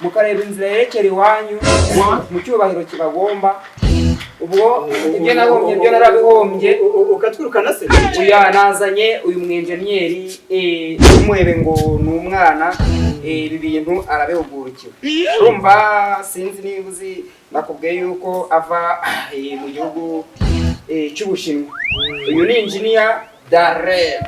Mukareba inzira yerekera iwanyu mu cyubahiro kibagomba. Ubwo ibyo nahombye byo narabihombye. Ukatwirukana se? Uya nazanye uyu mwenjeniyeri, umurebe ngo ni umwana, ibi bintu arabihugukiwe. Urumva, sinzi niba uzi, nakubwiye yuko ava mu gihugu cy'Ubushinwa. Uyu ni injiniya Darren.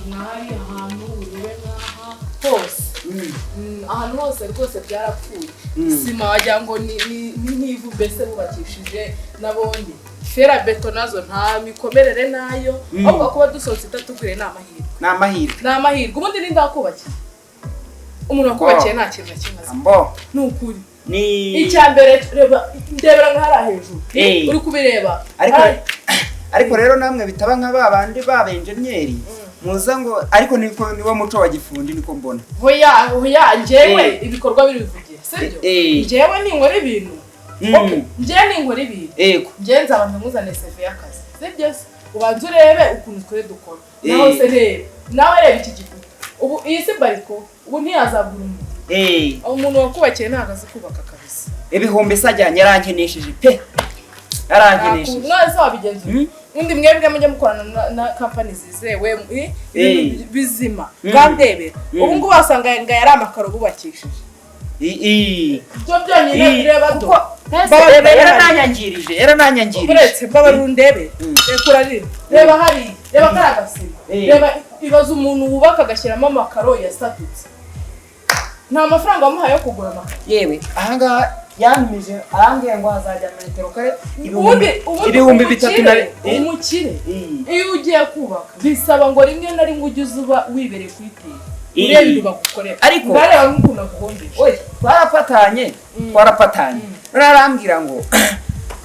Mwari ahantu urebe nk'aha hose. Ahantu hose rwose byarapfuye. Sima wagira ngo ni nk'ivu mbese bubakishije. Nabonye ferabeto nazo nta mikomerere nayo. Ahubwo kuba dusohotse itatubwiye ni amahirwe. Ni amahirwe. Ni amahirwe. Ubundi ninde wakubakiye? Umuntu wakubakiye nta kintu na kimwe azi. Ambo. Ni ukuri. Ni Icya mbere, reba, ndebera nka hariya hejuru. Uri kubireba? Ariko Hari- ariko rero namwe bitaba nka ba bandi ba enjeniyeri muza ngo, ariko niko niwo muco wa gifundi, niko mbona. Hoya hoya, njyewe ibikorwa birivugira, sibyo? Njyewe ninkora ibintu. Okay, njyewe ninkora ibintu. Njyewe nzabanza nkuzane CV y'akazi, sibyo se? Ubanza urebe ukuntu twe dukora. Naho se reba, nawe reba iki gikuta. Ubu iyi si bariko, ubu ntiyazagura umuntu. Umuntu wakubakiye ntabwo azi kubaka kabisa. Ibihumbi se ajyanye, yarankeneshije pe, yarankeneshije. None se wabigenza ute? Undi mwebwe mujya mukorana na kampani zizewe, ibintu bizima. Bwandebera ubu ngubu wasanga ngo yari amakaro bubakishije. Ibyo byonyine, reba do. Kuko Mbabarira. yarananyangirije, yarananyangirije. Uretse, mbabarira undebe. Reka urarira, reba hariya, reba kariya gasima. Reba, ibaza umuntu wubaka agashyiramo amakaro yasadutse, nta mafaranga wamuhaye yo kugura amakaro. Yewe, ahangaha yantumije arambwira ngo hazajya metero kare Ubundi ubundi 3000 na umukire, umukire, iyo ugiye kubaka bisaba ngo rimwe na rimwe ujye uza uba wibereye kuyitera, ureba ibintu bagukorera. Ngareba nk'ukuntu aguhombesha. Oya, twarafatanye, twarapatanye. None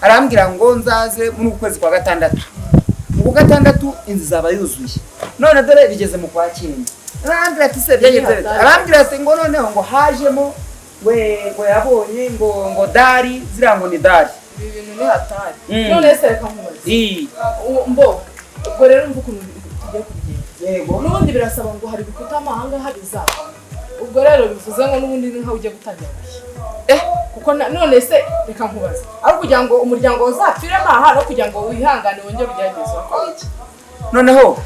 arambwira ngo nzaze muri uku kwezi kwa gatandatu, mu kwa gatandatu inzu izaba yuzuye. None dore bigeze mu kwa cyenda. None arambwira ati se byagenze bite? Arambwira ati ngo noneho ngo hajemo we ngo yabonye ngo dari ziriya, ngo ni dari. Ibi bintu ni hatari. None se reka nkubaze. Mbo ubwo rero mva ukuntu tugiye kubigenza. N'ubundi birasaba ngo hari ibikuta amahanga bizaba. Ubwo rero bivuze ngo n'ubundi ni nkaho ugiye gutangira bushya. Kuko none se reka nkubaze, aho kugira ngo umuryango uzapfiremo aha no kugira ngo wihangane wongere ugerageze, wakora iki? Noneho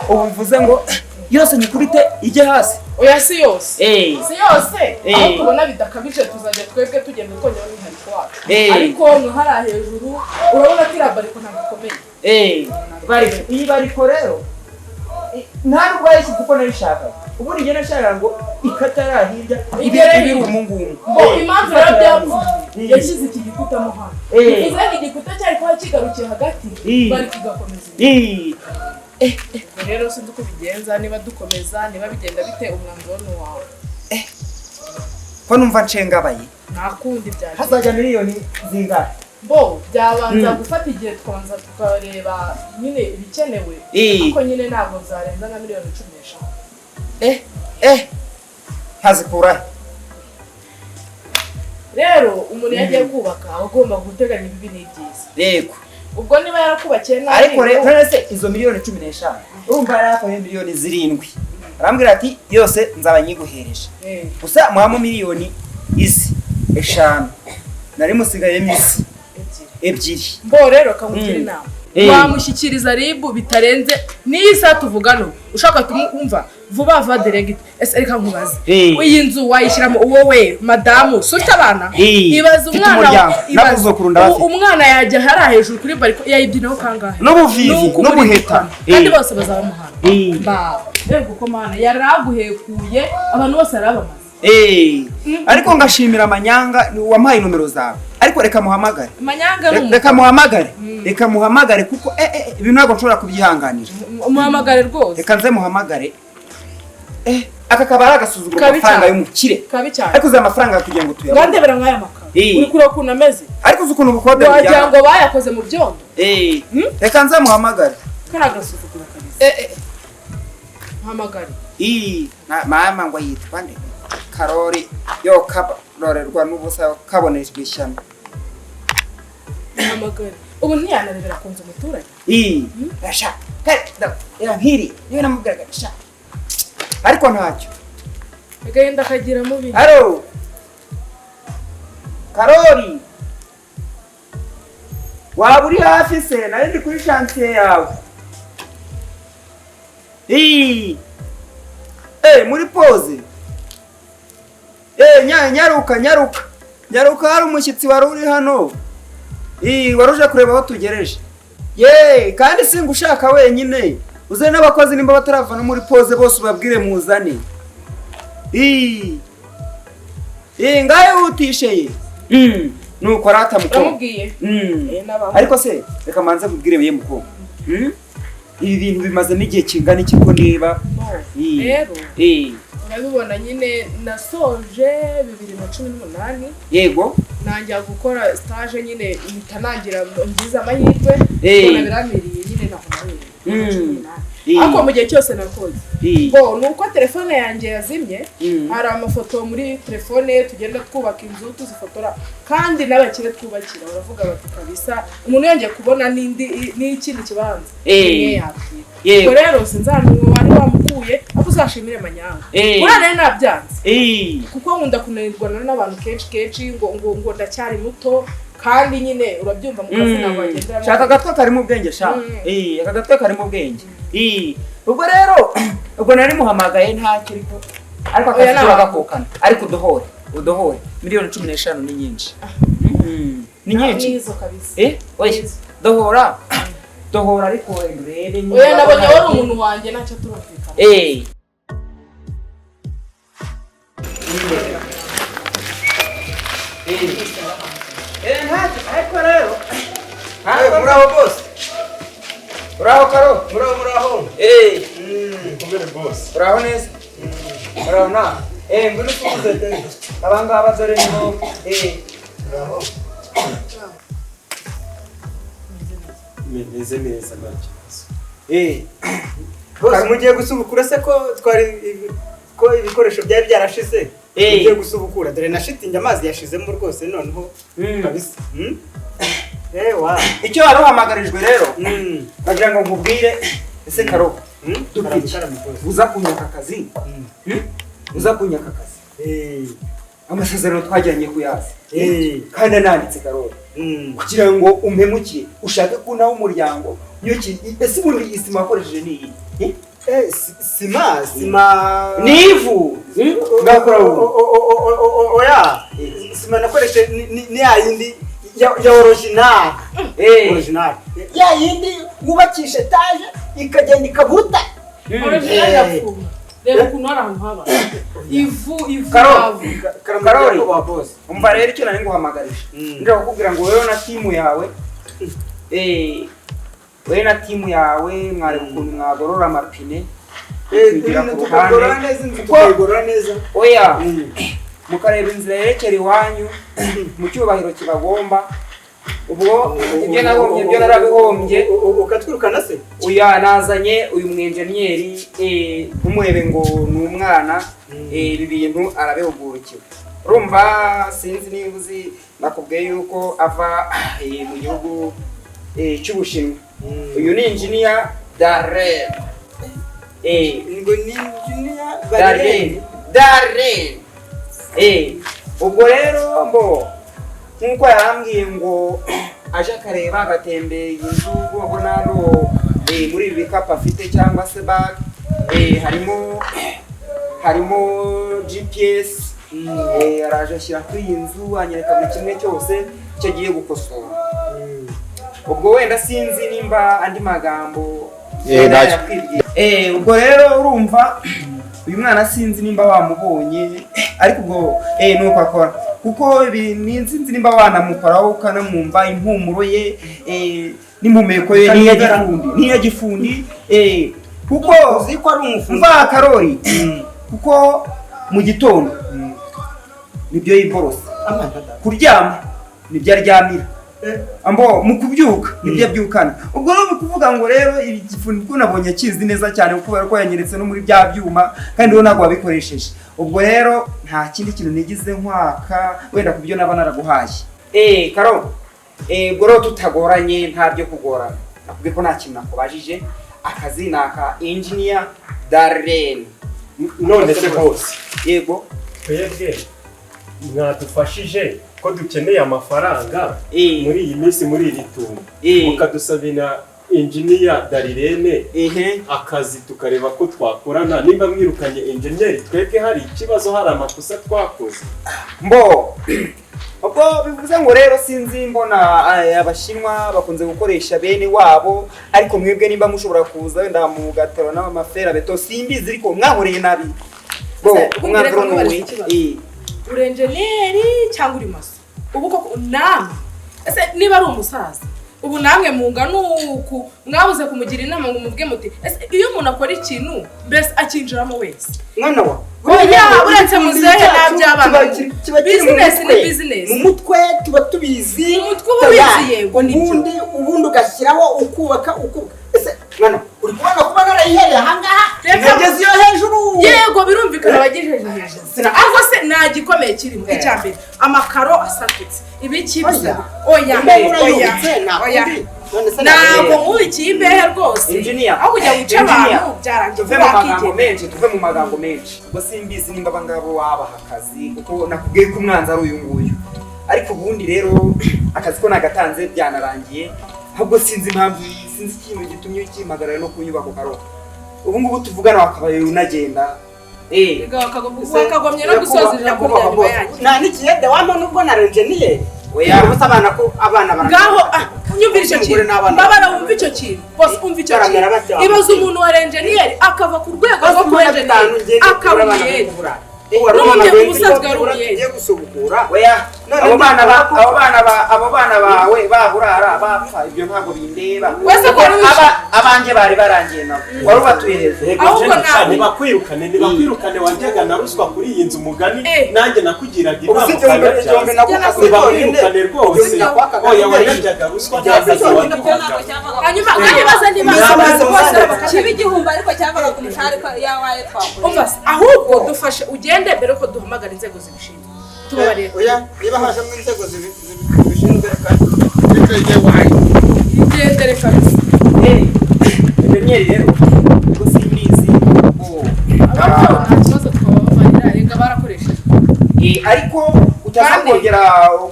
ubu bivuze ngo yose nyikubite ijye hasi? Oya, si yose. Si yose. Aho tubona bidakabije tuzajya twebwe tugenda twongera umwihariko wacu. Ariko nka hariya hejuru urabona ko iriya bariko ntabwo ikomeye. Iyi bariko rero nta nubwo yayishyize uko nabishakaga. Ubundi njye nashakaga ngo ikata hariya hirya ibe Igere ibiri hirya. umu ngumu. Ngo impamvu rero byapfuye, yashyize iki gikuta mo hano. Bivuze ngo igikuta cyari kuba kigarukiye hagati, bari kigakomeza inyuma. Ubwo rero sinzi uko ubigenza, niba dukomeza, niba bigenda bite, umwanzuro ni uwawe. Ko numva nshengabaye. Nta kundi byagenda. Hazajya miliyoni zingahe? Bo byabanza gufata igihe, tukabanza tukareba nyine ibikenewe. Ariko nyine ntabwo zarenza nka miliyoni 15. Nkazikura he? Rero umuntu iyo agiye kubaka aba agomba guteganya ibibi n'ibyiza. Ubwo niba yarakubakiye nabi, Ariko rero none se izo miliyoni 15, urumva yari yakoye miliyoni 7, arambwira ati yose nzaba nyiguhereje, gusa muhamo miliyoni izi 5, nari musigayemo izi Ebyiri. Ebyiri. Mbo rero kamugira inama. Wamushyikiriza RIB bitarenze n'iyi saha tuvugana ubu. Ushaka tumwumva. Vuba vuba direct. Ese reka nkubaze, Eh. iyi nzu wayishyiramo wowe, madamu, si ufite abana? Eh, Ibaze mfite umwana, umuryango, ibaze. n'abuzukuru ndabafite. Umwana yajya hariya hejuru kuri balcon, yayibyinaho kangahe? N'ubuvivi, Nuko n'ubuheta. umurikana. Kandi Eh. bose bazaba muhana. Eh. Ba yego ko mana yaraguhekuye, abantu bose yarabamaze. Eh, ariko ngashimira Manyanga ni wampaye nomero zawe, ariko reka muhamagare. Manyanga ni Reka muhamagare, reka muhamagare, kuko ibi ntabwo nshobora kubyihanganira. Umuhamagare rwose. Reka nze muhamagare. Aka kaba ari agasuzuguro, Kabi amafaranga cyane. y'umukire. Kabi cyane. Ariko uzi amafaranga kugira ngo tuyabone. Ngandebera nk'aya makaro. Eh. Uri kureba ukuntu ameze? Ariko uzi ukuntu ubukode Wagira bujyana. ngo bayakoze mu byondo. Reka nze muhamagare. Kari agasuzuguro kabisa. Muhamagare. Ii, mama ngo yitwa nde? Karori yo kabarorerwa n'ubusa, kabonejwe ishyano. Muhamagare, ubu ntiyanarebera ku nzu umuturage. Ii, rasha kare ya nkiri niwe namubwiraga sha, ariko ntacyo. Agahenda akagira mubi. Halo Karori, waba uri hafi se? Nari ndi kuri chantier yawe. Ii. Muri pause. Nyaruka, nyaruka, nyaruka, hari umushyitsi wari uri hano. Ii, wari uje kureba aho tugereje. Ye, kandi singushaka wenyine. Uze n'abakozi nimba batarava no muri pause, bose ubabwire muzane. Ii. Ii, ngaho yihutishe ye. Nuko rata mukobwa. Uramubwiye? Eh, n'abaho. Ariko se reka manze kubwire ye mukobwa. Ibi bintu bimaze n'igihe kingana iki ko niba No. Ii. Rero urabibona nyine, nasoje 2018. Nangira gukora stage nyine, mpita nangira ngize amahirwe, mbona biramiriye nyine, naho nabereye. Ariko mu gihe cyose nakoze, bo ni uko telefone yanjye yazimye. Hari amafoto muri telefone tugenda twubaka inzu tuzifotora, kandi n'abakire twubakira baravuga bati kabisa umuntu yongeye kubona n'indi n'ikindi kibanza niyo yabwira. Ubwo rero sinzi ahantu wari wamukuye, ariko uzashimire Manyanga. Buriya nari nabyanze, kuko nkunda kunanirwa n'abantu kenshi kenshi, ngo ndacyari muto, kandi nyine urabyumva mu kazi ntabwo wagendera. Shaka agatwe karimo ubwenge sha. Aka gatwe karimo ubwenge. Ubwo rero ubwo nari muhamagaye ntacyo, ariko Oya, akazi ntabwo. turagakokana, ariko uduhore, uduhore miliyoni 15 ni nyinshi. Ni nyinshi. Nizo kabisa. Oya. Nizo. Dohora, dohora, ariko wenda urebe nyine. Oya, nabonye wari umuntu wanjye, ntacyo, turumvikana. Ntacyo, ariko rero Muraho bose. Uraho Karo. Muraho, muraho. Mukomere bose. Uraho neza, uraho na ngwino usuhuze aba ngaba, dore nibo. Muraho. Meze neza, nta kibazo. Bose mugiye gusubukura se, ko twari ko ibikoresho byari byarashize? Mugiye gusubukura, dore na shitingi amazi yashizemo rwose noneho kabisa. Ewa. Icyo wari uhamagarijwe rero, bagira ngo nkubwire, ese Karo, dupfa iki? Karame, karame bose. Uza kunyaka akazi? Uza kunyaka akazi? Amasezerano twajyanye kuyazi, kandi ananditse, Karori. Kugira ngo umpemukire, ushake kunaho umuryango, ese ubundi isima wakoresheje ni iyi? Sima, sima. Ni ivu ngakora ubu. Oya, sima nakoreshe ni ya yindi ya original. Original ya yindi wubakisha etaje ikagenda ikabuta. Original yapfuye, reba ukuntu hari ahantu haba ivu, ivu. Karo. Ivu. Karori. Wa boss. Umva rero icyo nari nguhamagarije. Ndashaka kukubwira ngo wowe na timu yawe, wowe na timu yawe mwareba ukuntu mwagorora amapine, mukigira ku Tukagorora ruhande. neza inzu, tukayigorora neza. Oya, mukareba inzira yerekera iwanyu mu cyubahiro kibagomba. Ubwo ibyo nahombye byo narabihombye. Ukatwirukana se? Uya, nazanye uyu mwenjeniyeri, ntumurebe ngo ni umwana. Ibi bintu arabihugukiwe. Urumva, sinzi niba uzi, nakubwiye yuko ava mu gihugu cy'Ubushinwa. Uyu ni injiniya Darren. Ngo ni engineer? Darren, Darren. Ubwo rero mbo nk'uko yarambwiye ngo aje akareba, agatembera inzu, ubona hano muri ibi bikapu afite cyangwa se bag. Harimo GPS. Araje ashyira kuri iyi nzu, anyereka buri kimwe cyose icyo agiye gukosora. Ubwo wenda sinzi nimba andi magambo wenda Ntacyo. yakwibwira. Ubwo rero urumva uyu mwana sinzi nimba wamubonye, ariko ubwo nuko akora, kuko ibi sinzi nimba wanamukoraho ukanamwumva impumuro ye, n'impumeko ye n'iya gifundi, n'iya gifundi, kuko Uzi ko ari umufundi. Mva Karori, kuko mu gitondo nibyo yiborosa, kuryama nibyo aryamira, ambo mu kubyuka nibyo abyukana. Ubwo rero ni ukuvuga ngo rero ibi gifundi kuko nabonye akizi neza cyane, kubera ko yanyeretse no muri bya byuma, kandi wowe ntabwo wabikoresheje. Ubwo rero nta kindi kintu nigize nkwaka wenda ku byo naba naraguhaye. Karo, ubwo rero tutagoranye, nta byo kugorana, nakubwiye ko nta kintu nakubajije. Akazi ni aka engineer Darlene. None se bose, Yego. twebwe mwadufashije ko dukeneye amafaranga muri iyi minsi, muri iri tumba, mukadusabira engineer Darirene akazi, tukareba ko twakorana. Nimba mwirukanye engineer, twebwe hari ikibazo, hari amakosa twakoze? Mbo ubwo bivuze ngo rero sinzi, mbona Abashinwa bakunze gukoresha bene wabo, ariko mwebwe nimba mushobora kuza wenda mugaterura n'amaferabeto, simbizi, ariko mwahoreye nabi bo. Ese, Umwanzuro reka ni uwe. nkubaze ikibazo. Uri engineer cyangwa uri maso? Ubu koko namwe, ese niba ari umusaza, ubu namwe mungana uku mwabuze kumugira inama ngo mubwe muti ese iyo umuntu akora ikintu mbese akinjiramo wese? Mwana wa Oya, uretse muzehe n'aby'abana. Kiba kiri mu Business ni mutwe. business. Mu mutwe tuba tubizi. Mu mutwe uba ubizi, yego, nibyo. Ubundi ugashyiraho ukubaka ukubaka. Ese mwana, uri kubona kuba narayihereye ahangaha Reka- nkageze iyo hejuru? Yego, birumvikana, wagejeje hejuru. Ariko se nta gikomeye kirimo? Icya mbere, amakaro asatutse, ibiki bisa. Oya, Imbehe oya, urayubitse, nta oya. kundi. None se Ntabwo nkubikiye imbehe rwose. Engineer. Aho kujya wica Engineer. abantu byarangiye. Tuve mu magambo Wakigenda. menshi, tuve mu magambo menshi. Ubwo simbizi nimba abangabo wabaha akazi, kuko nakubwiye ko umwanzi ari uyu nguyu. Ariko ubundi rero akazi ko nagatanze byanarangiye, ahubwo sinzi impamvu, sinzi ikintu gitumye ukimpagarara no ku nyubako. Karo, ubu ngubu tuvugana wakabaye unagenda. Wakagomye no gusoza ijambo rya nyuma yanjye. Nta n'ikiyede wampa nubwo na engineer. Oya. Ubusa abana ko abana Ngaho unyumvira icyo Umugore kintu. n'abana. Mbabara wumva icyo kintu bose, umva icyo Baramera kintu. batya. Ibaze umuntu wa engineer akava ku rwego rwo kuba engineer akaba umuyede. N'ubundi ubusanzwe ari umuyede. Tugiye gusubukura. Oya. None Abo bana ba ndikubona ko- abo bana bawe bahurara bapfa, ibyo ntabwo bindeba. Wese ko Kuko wari wishe- abanjye bari barangiye nabo wari ubatuye hejuru. Yego, Ahubwo Jenny, nawe- nibakwirukane, nibakwirukane, wajyaga na ruswa kuri iyi nzu umugani. Eh. Nanjye nakugiraga Ubu inama si 1000 ukanabyanze. nagukase. Nibakwirukane rwose. Igihumbi nakwakaga Oya, nyine. wajyaga ruswa, nta kazi waduhaga. Hanyuma nkibaza niba abantu bose Kiba 1000 ariko cyavaga ku mushahara yawaye twakoze. Umva se, ahubwo dufashe ugende mbere ko duhamagara inzego zibishinzwe, tubabarire. Oya, niba hajemo inzego zibishinzwe reka. Igendere kabisa. Engineer rero, ubwo simbizi ubwo Abapfa nta kibazo, twabababarira, reka barakoresheje. Ariko utaza Kandi- kongera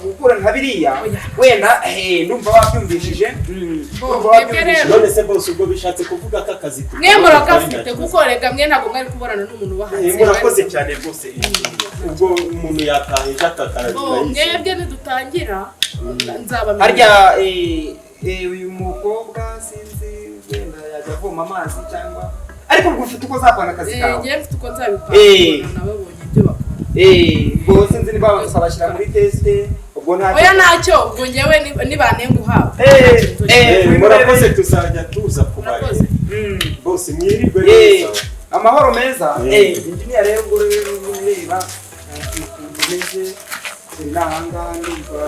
gukura nka biriya. Oya. Wenda ndumva wabyumvishije. Bo, Ndumva mwebwe wabyumvishije. rero None se bose, ubwo bishatse kuvuga ko akazi mwe muragafite, kuko rega mwe ntabwo mwari kubonana n'umuntu uba hanze. Murakoze cyane rwose. Ubwo umuntu yataha ejo akakarabira Bo, yise. mwebwe nidutangira nzabamenya. Harya uyu mukobwa sinzi wenda yajya avoma amazi cyangwa, ariko ubwo ufite uko uzapanga akazi kawe. Ngewe mfite uko nzabipanga, nababonye ibyo bakora. Ubwo sinzi niba bazabashyira muri test, ubwo nta Oya, ntacyo, ubwo ngewe nibanenga uhawe. Murakoze, tuzajya tuza kubareba. Murakoze. Bose mwirirwe neza. Amahoro meza. Engineer rero, ubwo rero ureba ukuntu umeze ni ahangaha, ndumva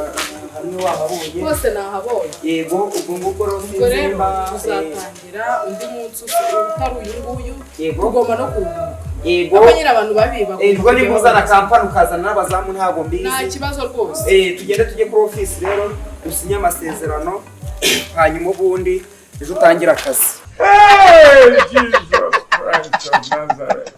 hamwe wahabonye. Bose nahabonye. Yego, ubwo ngubwo rero Ubwo sinzi rero nimba tuzatangira undi munsi utari uyu nguyu. Yego. Tugomba no kuruhuka. Yego. Ahubwo nyine abantu babi Ubwo niba uzana kampani ukazana n'abazamu, ntabwo Nta mbizi. kibazo rwose. Tugende tujye kuri ofisi rero usinye amasezerano, hanyuma ubundi ejo utangire akazi. Hey, Jesus Christ of Nazareth.